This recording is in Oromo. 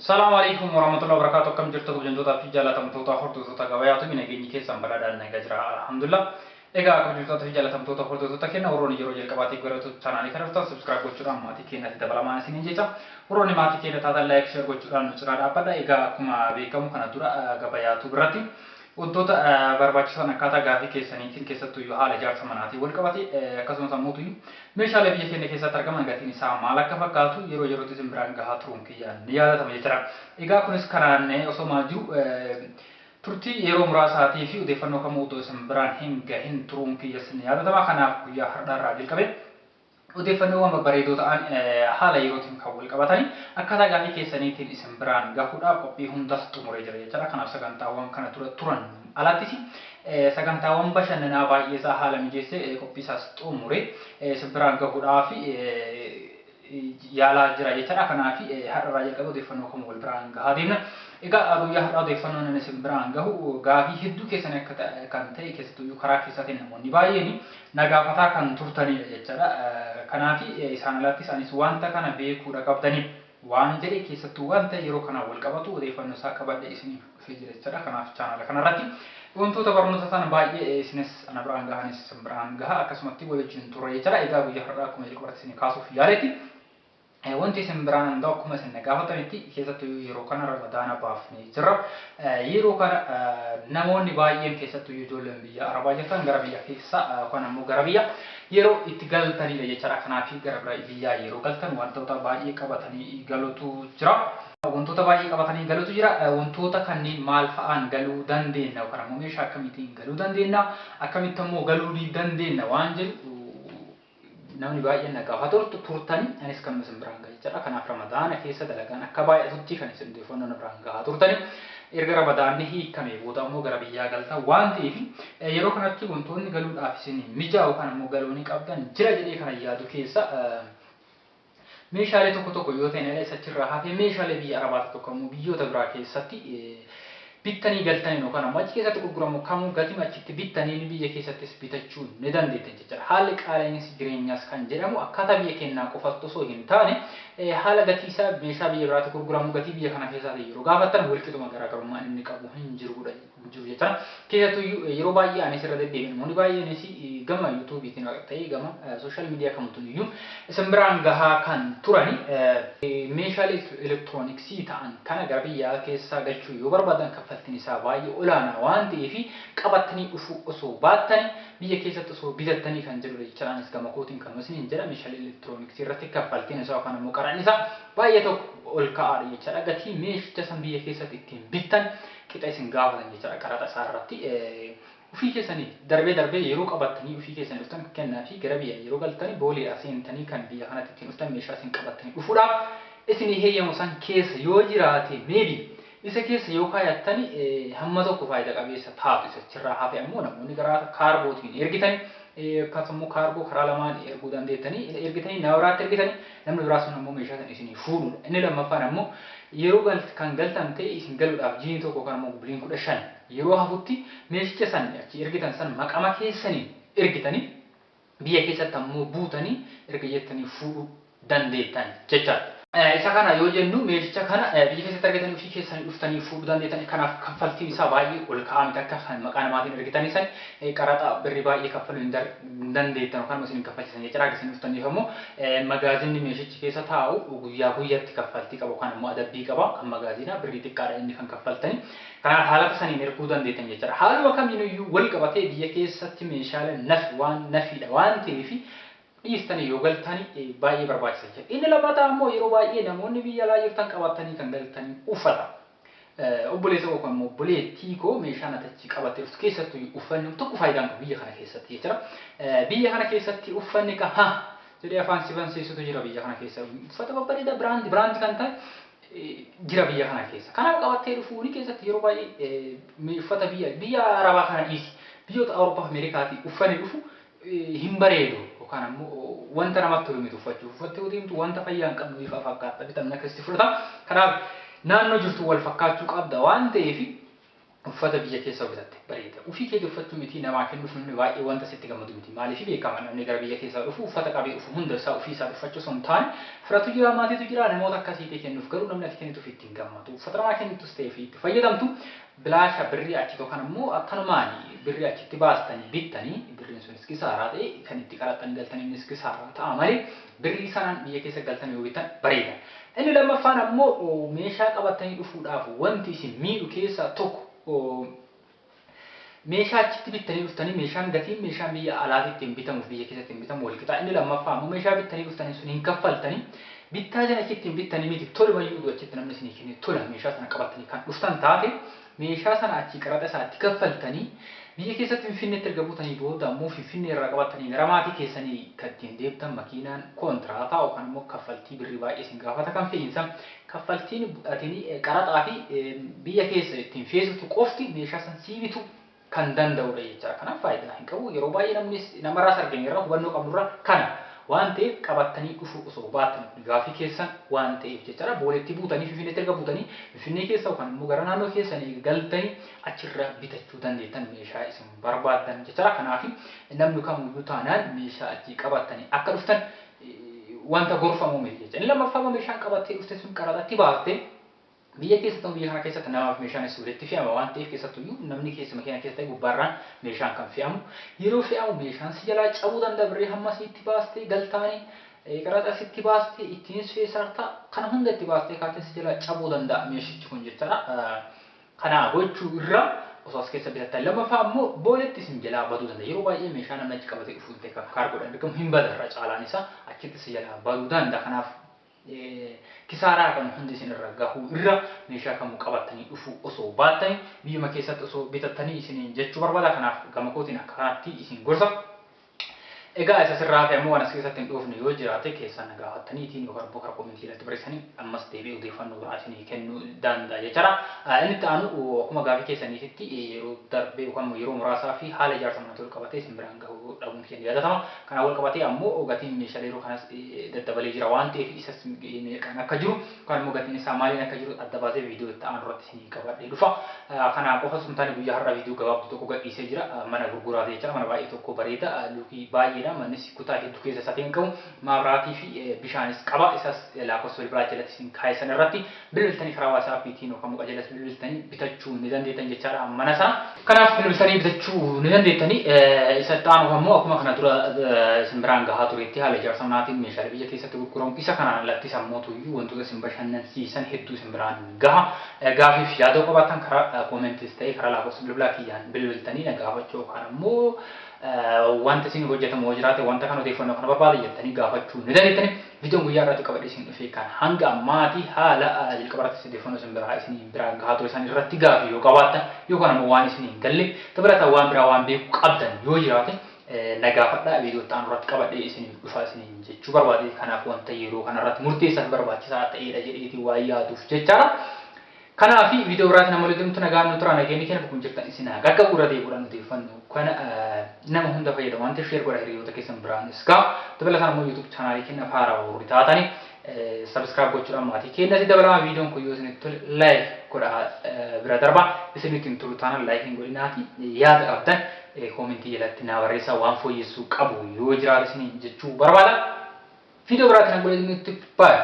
Salaamu alaikum warahmatullahi wabarakatuh. Akkam jirtu, kabajamtootaa fi jaalatamtoota hordoftoota gabayaatu? Nageenyi keessan badhaadhaan nagaa jira, alhamdulillah. Egaa kabajamtoota fi jaalatamtoota hordoftoota keenya, warroonni yeroo jalqabaatiif gara chaanaalii kana dhuftan subscribe gochuudhaan maatii keenyatti dabalamaa isiniin jecha. Warroonni maatii keenya taatan like, share gochuudhaan nu cinaa dhaabbadha. Egaa akkuma beekamu kana dura gabayaatu biratti wantoota barbaachisan akkaataa gaafii keessaniitiin, keessattuu haala ijaarsa manaatiin wal qabate, akkasumas ammoo meeshaalee biyya keenya keessatti argaman gatiin isaa maal akka fakkaatu yeroo yerootti isin biraan gahaa turuun kiyya ni yaadatama jechuudha. Egaa kunis kanaan osoo jiru turtii yeroo muraasaatii fi odeeffannoo kamuu otoo isin biraan hin gahin turuun kiyyas ni yaadatama. Kanaaf guyyaa har'aa irraa jalqabee odeeffannoowwan babbareedoo ta'an haala yerootiin kan wal qabatanii akkaataa gaafii keessaniitiin isin biraan gahuudhaaf qophii hunda xumuree jira jechuudha. Kanaaf sagantaawwan kana dura turan alattis sagantaawwan bashannanaa baay'ee isaa haala mijeessee qophii isaas xumuree isin biraan gahuudhaaf yaalaa jira jechuudha. Kanaaf har'arraa jalqabee odeeffannoo kamuu wal biraan gahaa deemna. Egaa guyyaa har'aa odeeffannoon inni isin biraan gahu gaafii hedduu keessanii akka kan ta'e, keessattuu karaa keessaatiin namoonni baay'een na gaafataa kan turtanidha jechuudha. Kanaaf isaan alattis anis wanta kana beekuudha qabdanii waan jedhe, keessattuu wanta yeroo kanaan wal qabatu odeeffannoo isaa qabadhe isiniif dhufee jira jechuudha. Kanaaf chaanala kanarratti wantoota barnoota sana baay'ee isinis ana biraan gahanis isin biraan gaha, akkasumatti wal wajjin turre jechuudha. Egaa guyyaa har'aa akkuma jalqabaatti isin kaasuuf yaaletti, wanti isin biraan gahu akkuma isin gaafatanitti, keessattuu yeroo kana Ramadaana baafnee jirra. Yeroo kana namoonni baay'een, keessattuu ijoolleen biyya Arabaa jirtan, gara biyya keessa yookaan ammoo gara biyya yeroo itti galtanidha jechuudha. Kanaaf gara biyyaa yeroo galtan wantoota baay'ee qabatanii galutu jira. Wantoota baay'ee qabatanii galutu jira. Wantoota kanneen maal fa'aan galuu dandeenya yookaan ammoo meeshaa akkamiitiin galuu dandeenya, akkamitti ammoo galuu dandeenya waan jedhu namni baay'een na gaafatu turtani, anis kan isin biraan gaha jechuudha. Kanaaf Ramadaana keessa dalagaan akka baay'atutti kan isin odeeffannoo na biraan gahaa turtani. Erga Ramadaanni hiikamee booda ammoo gara biyyaa galtan waan ta'eef, yeroo kanatti wantoonni galuudhaaf isin mijaa'u yookaan ammoo galuu ni qabdan jira jedhee kana yaadu keessa meeshaalee tokko tokko yoo ta'an, isa achirraa hafee meeshaalee biyya Arabaa tokko ammoo biyyoota biraa keessatti bittanii galtanii yookaan ammoo achi keessatti gurguramu kamuu gatima achitti bittanii biyya keessattis bitachuu ni dandeettan jechuudha. Haalli qaala'insi jireenyaas kan jedhamu akkaataa biyya keenyaa qofatti osoo hin taane, haala gatii isaa meeshaa biyya biraatti gurguramu gatii biyya kana keessaatii yeroo gaafattan walqixuma, garaagarummaan inni qabu hin jirudha hin jiru jechuudha. Keessattuu yeroo baay'ee anis irra deddeebiin, namoonni baay'eenis gama YouTubeiitiin ta'ee gama social media kamutuun iyyuu isin biraan gahaa kan turani, meeshaalee elektirooniksii ta'an kana gara biyyaa keessaa galchuu yoo barbaadan kaffaltiin isaa baay'ee olaanaa waan ta'eef, qabatanii dhufuu osoo baattanii biyya keessatti osoo bitattanii kan jedhudha jechuudha. Anis gama kootiin kan isiniin jedha, meeshaalee elektirooniksii irratti kaffaltiin isaa yookaan ammoo qaraan isaa baay'ee tokko ol ka'aadha jechuudha. Gatii meeshicha san biyya keessatti ittiin bittan qixa isin gaafatan jechuudha qaraxa isaa irratti. Ofii keessanii darbee darbee yeroo qabattanii ofii keessanii dhuftan kennaa fi gara biyya yeroo galtanii booleedhaa seentanii kan biyya kanatti ittiin dhuftan meeshaa isin qabattanii dhufuudhaaf isinii heeyyamu san keessa yoo jiraate, maybe isa keessa yoo kaayattani hamma tokko faayidaa qabeessa taatu. Isa achirraa hafe ammoo namoonni gara kaargootiin ergitanii, akkasumas kaargoo karaa lamaan erguu dandeettanii, ergitanii nama biraatti ergitanii, namni biraa sun ammoo meeshaa sana isinii fuudhudha. Inni lammaffaan ammoo yeroo kan galtan ta'e, isin galuudhaaf jiini 1 yookaan ammoo buliin 15 yeroo hafutti meeshicha san achi ergitan san maqama keessaniin ergitanii, biyya keessatti ammoo buutanii erga jettanii fuudhuu dandeettan jechaadha. Isa kana yoo jennu, meeshicha kana biyya keessatti argatanii ofii keessanii dhuftanii fuudhuu dandeettan. Kanaaf kaffaltiin isaa baay'ee ol ka'aa miti. Akka kan maqaa namaatiin ergitanii san qaraxa birrii baay'ee kaffaluu hin dandeettan yookaan isin kaffalchiisan jechuudha. Akka isin dhuftaniif ammoo magaazinni meeshichi keessa taa'u guyyaa guyyaatti kaffaltii qaba yookaan ammoo adabbii qaba. Kan magaazinaa birrii xiqqaadha inni kan kaffaltanii. Kanaaf haalata saniin erguu dandeettan jechuudha. Haaluma kamiiniyyuu wal qabatee biyya keessatti meeshaalee nafi waan nafiidha waan ta'eef dhiistanii yoo galtanii baay'ee barbaachisa jechuudha. Inni lammataa ammoo yeroo baay'ee namoonni biyya alaa jirtan qabatanii kan galtanii uffata. Obboleessa koo kan obboleettii koo, meeshaan ati achi qabattee dhuftu, keessattuu uffanni tokko faayidaan qabu biyya kana keessatti jechuudha. Biyya kana keessatti uffanni kan ha jedhee afaan si bansiisutu jira biyya kana keessa. Uffata babbareedaa brand brand kan ta'e jira biyya kana keessa. Kanaaf qabattee dhufuuni keessatti yeroo baay'ee uffata biyya Arabaa kana dhiisi. Biyyoota Awurooppaa fi Ameerikaatii uffanni dhufu hin bareedu yookaan ammoo wanta namatti tolu miti uffachuuf. Uffattee yoo deemtu wanta fayyaa hin qabne ifa fakkaata. Bitamni akkasitti fudhata. Kanaaf naannoo jirtu wal fakkaachuu qabda waan ta'eef Uffata biyya keessaa bitatte bareeda. Ofii keetii uffachuu miti, namaa kennuuf namni baay'ee wanta sitti gammadu miti. Maaliif? Beekama, namni gara biyya keessaa dhufu uffata qabee dhufu hunda isaa ofii isaa uffachuu osoo hin taane, firatu jira, maatiitu jira, namoota akkasiitii kennuuf. Garuu namni ati kennituuf ittiin gammadu. Uffata namaa kennitus ta'ee fi itti fayyadamtu bilaasha birrii achi tokko immoo akkanumaan birrii achitti baastanii bittanii, birriin sunis kisaaraa ta'e, kan itti qaraxxanii galtanii innis kisaaraa ta'a malee, birrii sanaan biyya keessa galtanii yoo bittan bareeda. Inni lammaffaan ammoo, meeshaa qabatanii dhufuudhaaf wanti isin miidhu keessaa tokko, meeshaa achitti bittanii dhuftanii, meeshaan gatiin meeshaan biyya alaatti ittiin bitamuuf biyya keessatti ittiin bitamu wal qixa. Inni lammaffaa ammoo, meeshaa bittanii dhuftanii sun hin kaffaltanii. Bittaa sana achitti hin bittanii miti, tolumayyuu achitti namni isinii kenne tola. Meeshaa sana qabatanii kan dhuftan taate, meeshaa sana achii qaraxa isaatti kaffaltanii, biyya keessatti Finfinneetti erga buutanii booda ammoo Finfinnee irraa qabatanii gara maatii keessanii kan ittiin deemtan makiinaan kontiraataa yookaan immoo kaffaltii birrii baay'ee isin gaafata. Kan fe'iinsa kaffaltiin atiin qaraxaa fi biyya keessa ittiin feesitu qofti meeshaa san sii bitu kan danda'udha jechaadha. Kanaaf faayidaa hin qabu. Yeroo baay'ee namnis namarraas arginu hubannoo qabnurra kana waan ta'eef, qabatanii dhufu osoo baatan gaafii keessan waan ta'eef jechaadha. Booleetti buutanii, Finfinneetti erga buutanii, Finfinnee keessa yookaan immoo gara naannoo keessanii galtanii achirra bitachuu dandeettan meeshaa isin barbaaddan jechaadha. Kanaaf namni kamiyyuu taanaan meeshaa achii qabatanii akka dhuftan wanta gorfamuu miti jecha. Inni lammaffaa, meeshaan qabattee dhufte sun qaraxatti baaftee biyya keessatti, biyya kana keessatti namaaf meeshaanis walitti fe'ama waan ta'eef, keessattuyyuu namni keessa makiina keessa ta'e gubbaarraan meeshaan kan fe'amu, yeroo fe'amu meeshaan si jalaa cabuu danda'a. Birrii hamma sitti baastee galtaanii, qaraxa sitti baastee, ittiinis feesartaa kana hunda itti baastee kaatee, si jalaa cabuu danda'a meeshichi kun jechaadha. Kana gochuu irra osoo as keessa bitattan. Lammaffaa ammoo, booletti isin jalaa baduu danda'a. Yeroo baay'ee meeshaa namni achi qabatee dhufu ta'e kan kaargoodhaan argamu hin bada, irra caalaan isaa achitti si jalaa baduu danda'a. Kanaaf kisaaraa kan hundi isin irra gahuu irra meeshaa kamuu qabatanii dhufuu osoo baattanii, biyyuma keessatti osoo bitattanii isiniin jechuu barbaada. Kanaaf gama kootiin akka kanatti isin gorsa. Egaa isa sirraa fi ammoo waan as keessatti hin dhoofne yoo jiraate keessaan na gaafattaniitiin yookaan immoo karaa koomentii irratti barreessanii ammas deebi'ee odeeffannoo biraa isinii kennuu danda'a jechaadha. Inni itti aanu, akkuma gaafii keessaniititti, yeroo darbee yookaan immoo yeroo muraasaa fi haala ijaarsa manaa wal qabatee isin biraan gahuu dhabuun keenya yaadatama. Kanaan wal qabatee ammoo gatiin meeshaalee yeroo kanas daddabalee jira waan ta'eef, isas meeqaan akka jiru yookaan immoo gatiin isaa maaliin akka jiru adda baasee viidiyoo itti aanu irratti isinii qabadhee dhufa. Kana qofa osoo hin taane, guyyaa har'aa viidiyoo gabaabduu tokko gadhiisee jira. Mana gurguraate jechaadha. Mana baay'ee tokko bareeda. Luukii baay'eedha. Mannis kutaa hedduu keessa isaatiin qabu. Maabiraatii fi bishaanis qaba. Isas lakkoofsa bilbilaa jalatti isin kaa'isan irratti bilbiltanii karaa WhatsAppiitiin yookaan muka jalas bilbiltanii bitachuu ni dandeettan jechaadha mana sana. Kanaaf bilbiltanii bitachuu ni dandeettanii. Isa itti aanu ammoo, akkuma kana dura isin biraan gahaa turetti, haala ijaarsa manaatiin meeshaalee biyya keessatti gurguramu, isa kanaan alattis ammoo tuyyuu wantoota isin bashannansiisan hedduu isin biraan gaha. Gaafiif yaada qabaattan karaa koomentis ta'e karaa lakkoofsa bilbilaa kiyyaan bilbiltanii na gaafachuu yookaan ammoo wanta isin hojjetamu yoo jiraate, wanta kana odeeffannoo kana barbaada jettanii gaafachuu ni dandeettani. Viidiyoon guyyaa irratti qabadhee isin dhufe kan hanga ammaati haala jalqaba irratti odeeffannoo isin biraan gahaa ture isaan irratti gaafii yoo qabaattan yookaan ammoo waan isin hin galle dabalataan waan biraa waan beekuu qabdan yoo jiraate na gaafadhaa. Viidiyoo itti aanu irratti qabadhee isin dhufa isin jechuu barbaade. Kanaaf wanta yeroo kanarratti murteessaa fi barbaachisaa ta'edha jedheetii waan yaaduuf jechaadha. Kanaaf viidiyoo biraatiin nama walitti nagaan nu tura. Nageenyi keenya bakka jirtan isin haa qaqqabu. Irra deebi'uudhaan odeeffannoo kana nama hunda fayyada waan ta'eef share godha, hiriyoota keessan biraanis ga'a. Dabalataan immoo YouTube chaanaalii keenya haaraa warri taatanii subscribe gochuudhaan maatii keenyatti dabalama. Viidiyoon kun yoo isinitti tole like godhaa bira darba. Isinitti hin tolu taanaan like hin godhinaati, yaada qabdan koomentii jalatti naa barreessaa, waan fooyyessuu qabu yoo jiraate isiniin jechuu barbaada. Viidiyoo biraatiin hanga walitti baay'ee.